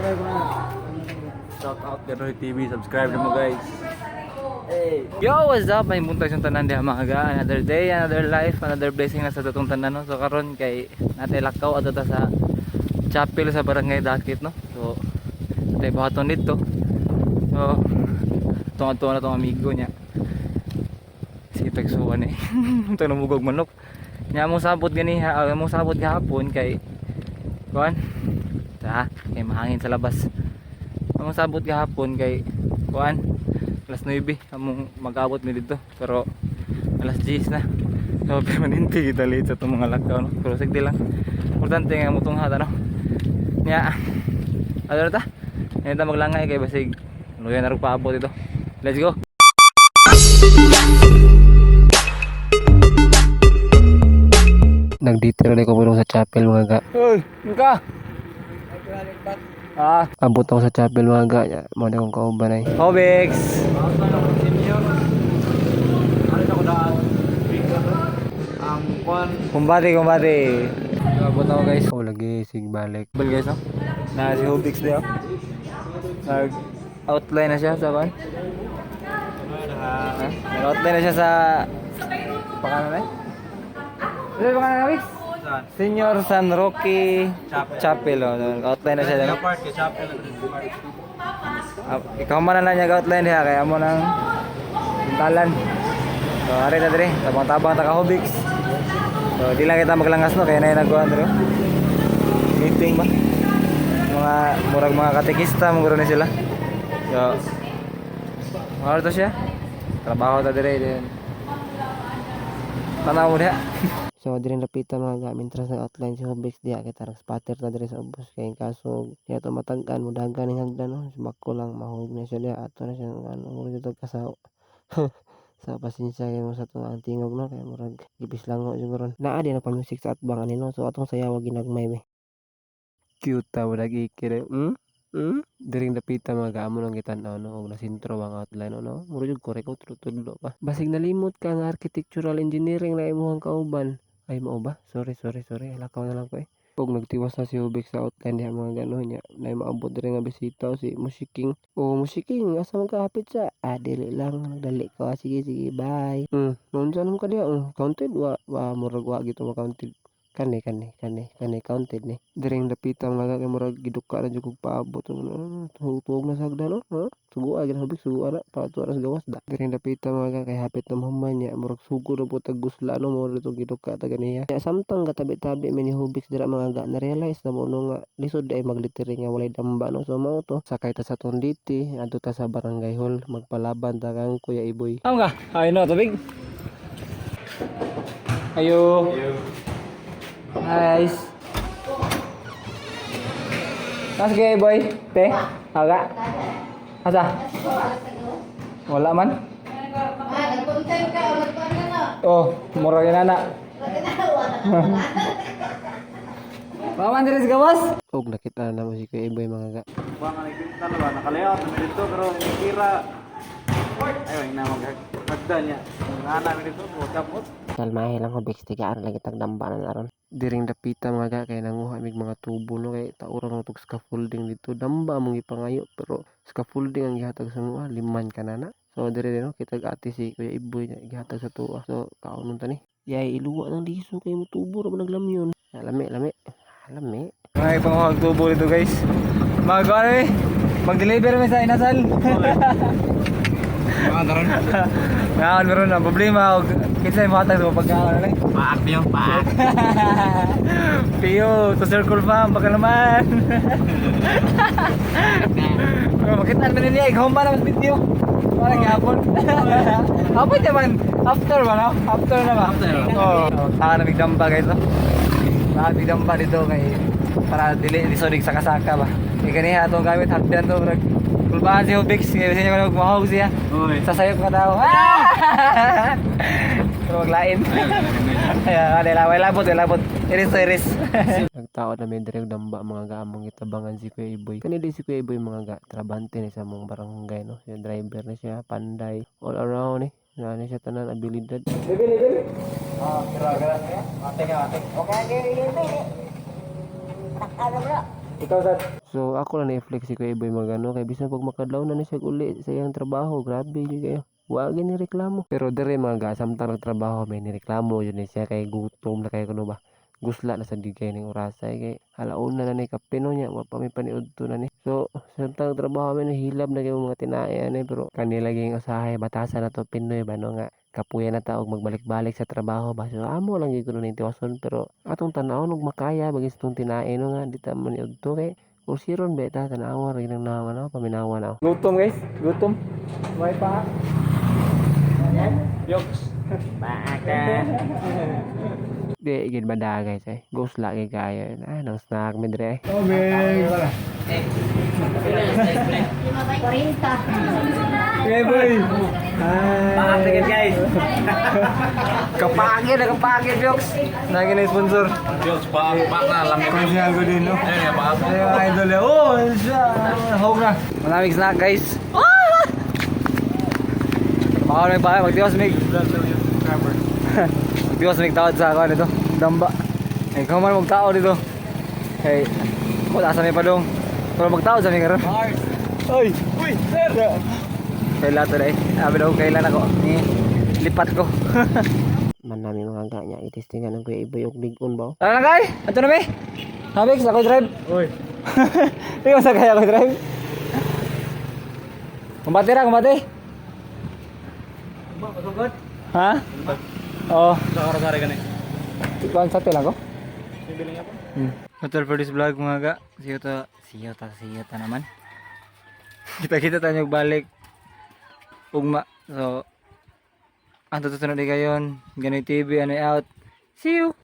Subscribe na. Shout out kay Roy TV, subscribe na mo, guys. Hey. Yo, what's up? May buntag sa tanan diha, mga ga. Another day, another life, another blessing na sa atong tanan, no. So karon kay natay lakaw adto ta sa chapel sa Barangay Dakit, no. So natay buhaton dito. So tungod na tong amigo niya. Si Peksuan eh. Ito namugog manok. Nya mong sabot ganiha, mong sabot gahapon kay kuan. Ta, kay mahangin sa labas. Among sabot gahapon kay kuan, alas 9 among mag-abot mi dito, pero alas 10 na. So permanente kita late sa itong mga lakaw, no? Pero sige lang, importante nga mutungha ta, no? Nya ano na ta, ngayon ta maglangay kay basig luya na rin paabot dito. Let's go. Nagdito na ko pulong sa chapel, mga ga. Uy, ka ah. Abot ako sa chapel, mga ga. Ya, mo na akong kauban ay. Hobix. Kumbate, kumbate. Abot ako, guys. Ako lagi sig balik. Bal, guys, no? Na si Hobix daw. Nag outline na siya sa kan. Ha? Nag-outline na siya sa pangalan eh? Ano yung pangalan, Hobix? Senior San Roque Chapel. Oh. Nag-outline na siya dyan. Ah, ikaw man na lang niya outline diha kaya mo nang talan. So, ari ta dire, tabang-tabang ta ka Hobix. So, di lang kita maglangas, no, kaya na yung nagkuhan dire. Meeting ba? Mga murag mga katekista muguro ni sila. So, mga to siya. Trabaho ta dire din. Tanaw mo diha. So diri napita, mga ga, mintras nag outline si Hobix diha kay tarang spotter ta diri sa ubos kay in kaso di ato matagkan mo dagan ning hagdan, no. Sumako lang mahulog na siya diha ato na siya ano mo dito kasaw. Sa pasensya kay mo sa atong ang tingog, no, kay murag gipis lango jud ron. Naa di na pa music sa atbang ani, no. So atong sayaw ginagmay be. Cute ta mo nag-ikir. Diring dapita, mga ga, amo nang gitan-aw, no, og nasintro ang outline, no. Mura jud correct ko tudlo pa. Basig nalimot ka nga architectural engineering na imong kauban. Ay, mao ba? Sorry, sorry, sorry. Lakaw na lang ko eh. Og nagtiwas na si Hubik sa outline diha, mga gano'n niya. Na maabot diri nga bisita o si Musiking. O Musiking, asa man ka hapit sa? Ah, dili lang. Nagdali ko. Ah, sige, sige, bye. Naunsa naman ka diha? Counted? Wa, wa, murag wa gito ma-counted. Kani, kani, kani, kani, counted ni. Diring dapita, mga kay murag giduka na jud kog paabot. Ano, tuog na sa hagdan, no? Ha? Sugua, gina Hubik, sugua na. Pato na sa gawas da. Diring dapita, mga kay hapit na mahuman niya. Murag sugo na po tag gusla, no? Murag itong giduka ta ganiya. Ya, samtang katabi-tabi mi ni Hubix dira, mga ga, na-realize na mo no nga lisod ay maglitering nga walay damba, no. So mao to, sakay ta sa tonditi adto ta sa barangay hall, magpalaban ta kang Kuya Iboy. Am ka? Ay no, tubig. Ayo. Nice. Ah, sige, boy. Te, aga. Asa? Wala man. Ah, nag-content ka o nagkuhan ka na. Oh, mura yun na. Wala na. Paman diri sa gawas. Og nakita na namo si Kuya Iboy, mga ga. Baka nagpinta na ba? Nakalayout na dito pero hindi kira. Ay, na maghagdan niya. Nga namin dito, kapot. Kalmahe lang, Hubix, tigaan lagi tag damba na naron. Diring dapita, mga ga, kay nanguha mig mga tubo, no, kay taura mo tog scaffolding dito. Damba among gipangayo pero scaffolding ang gihatag sa mga liman kanana. So dire no kitag ate si Kuya Iboy niya gihatag sa tuwa. So kaonon ta ni. Yay iluwa ng liso kay mo tubo ra man naglamyon. Ah, lami lami. Ah, lami. May panguhag tubo dito, guys. Mag ano eh? Mag-deliver mi sa inasal. Ngaon meron na problema og kinsay mohatag sa pagkaon ano eh. Paak niyo, paak. Pio, to circle fam, baka naman. Pero makita naman niya, ikaw ba naman video? Wala gihapon. Hapon naman, after ba, no? After na ba? After. Oo. Oh, na migdamba, guys, no? Nakabigdamba dito kay para dili lisodig sa kasaka ba. Kay ganiha atong gamit hagdan to murag kulbahan si Hubix, kay bisan niya magmahog siya. Uy. Sasayop ka tao. Ah! Pero maglain. Ayan, wala, wala, labot, wala, labot. Iris to iris. Nagtaod na may direk damba, mga ga, among gitabangan si Kuya Iboy. Kani di si Kuya Iboy, mga ga, trabante ni sa among barangay, no. Siya driver ni siya, panday, all around eh. Na ni siya tanan abilidad. Level, level. Ah, kira, kira. Ate ka, ate. Ikaw sad. So ako lang na-flex si Kuya Iboy magano kay bisan pag makadlaw na ni siya uli sa iyang trabaho, grabe jud kayo. Wa gyud ni reklamo. Pero dire mga ga, samtang nagtrabaho may nireklamo jud ni siya kay gutom na kay kuno ba. Gusla na sa kay ning orasa kay alauna na ni kape no niya, wa pa may paniudto na ni. So samtang nagtrabaho mi nahilab na kay mga tinae ani, pero kanila gyud usahay batasan na to Pinoy ba no nga kapuya na ta og magbalik-balik sa trabaho ba. So amo lang gyud kuno ning tiwason, pero atong tan-awon og makaya bagis tong tinae no nga di ta maniudto kay kursiron ba ta tanawa rin ang nawa no paminawa na. Gutom, guys, gutom. May pa. Yoks. Baka. Di gid ba guys eh ghost lagi kayo ah nang snack mi dire. Okay. 40. Okay, boy. Hi. Guys. Kapangit na kapangit, Yoks. Nagi na yung sponsor. Yoks, pa pa na lang. Konsehal ko din, no? Ayun, pa. Ayun, idol. Oh, siya. Hog na. Maraming snack, guys. Ah! Baka may bahay. Magtiwas, mig. Magtiwas, mig tawad sa ako nito. Damba. Eh, ikaw man magtao dito. Hey, wala sa may padong. Pero magtao sa may karon. Oy! Uy, sir! Kailan to eh. Sabi daw, kailan ako. Ni, lipat ko. Man nami mga ga niya itistingan ang Kuya Iboy og lig-on ba, oh. Tara na, kay! Ato na, may! Habix, ako drive. Uy. Di ko sa kaya ako drive. Kumbate ra, kumbate. Ha? Oo. Sa karo-kare gani. Kuan sa tela ko. Bibili nga pa. Hotel for this vlog, mga ga. See you ta, see you ta, see you ta naman. Kita-kita tayo balik. Ugma. So, ang tutusunod di kayon. Ganoy TV, ano out. See you!